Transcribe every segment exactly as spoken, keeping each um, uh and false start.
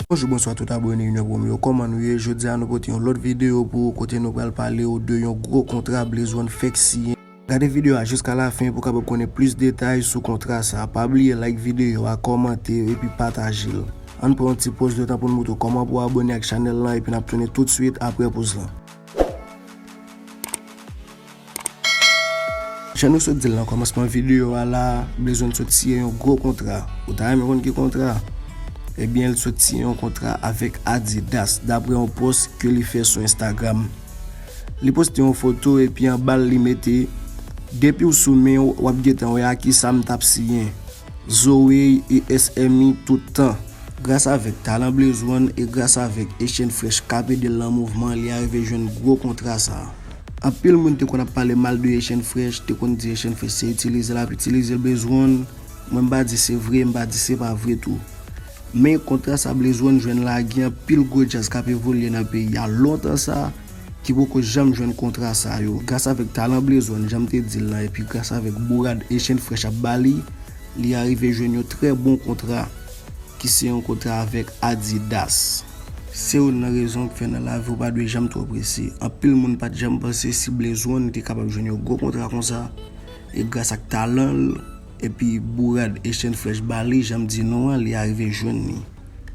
Bonjou, bonswa tout abòne Union Pro Media yo, kòman nou ye? Jodi a nou pote yon lòt videyo pou ou kote nou pral pale w de yon gwo kontra Blaze One fèk siyen. Gade videyo a jiska lafen pou w kapab konnen plis detay sou kontra sa. Pa bliye like videyo a, kòmante epi pataje l. Ann pran yon ti pòz letan pou n moutre w kòman pou w abòne ak chanèl lan epi n ap tounen toutswit apre pòz lan. Jan nou sot di l nan kòmansman videyo a la, Blaze One sot siyen yon gwo kontra. Ou ta renmen konn ki kontra? Ebyen, l sot siyen yon kontra avèk Adidas, dapre yon pòs ke li fè sou Instagram. Li poste yon foto epi anba l li mete, "Depi w sou men w, w ap gentan wè a kisa m t ap siyen." Zoe, E S M I tout tan. Gras avèk talan Blaze One e gras avèk Echann Fresh k ap ede l nan mouvman, li arive jwenn gwo kontra sa a. Anpil moun te konn ap pale mal de Echann Fresh, te konn di Echann Fresh se itilize l ap itilize Blaze One. Mwen m pa di se vre, m pa di se pa vre tou. Men kontra sa Blaze One jwenn la, gen anpil gwo djaz k ap evolye nan peyi a lontan sa, ki poko janm jwenn kontra sa yo. Gras avèk talan Blaze One, jan m te di l lan, epi gras avèk bourad Echann Fresh ap ba li, li arive jwenn yon trè bon kontra, ki se yon kontra avèk Adidas. Se youn nan rezon k fè nan lavi w pa dwe janm twò prese. Anpil moun pa t janm panse si Blaze One te kapab jwenn yon gwo kontra konsa, e gras ak talan l, epi bourad Echann Fresh ba li, jan m di nou an, li arive jwenn li.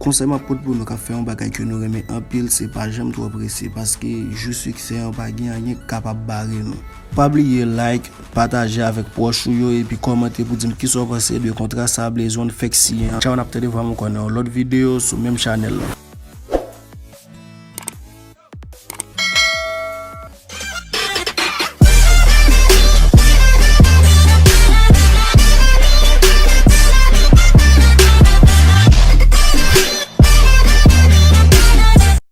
Konsèy m ap pote pou nou k ap fè yon bagay ke nou renmen anpil, se pa janm twò prese, paske jou siksè an pa gen anyen k kapab bare nou. Pa bliye like, pataje avèk pwòch ou yo, epi kòmante pou di m kisa w panse de kontra sa Blaze One fèk siyen an. Tchaw, n ap tande vwa m ankò nan yon lòt videyo sou menm chanèl lan.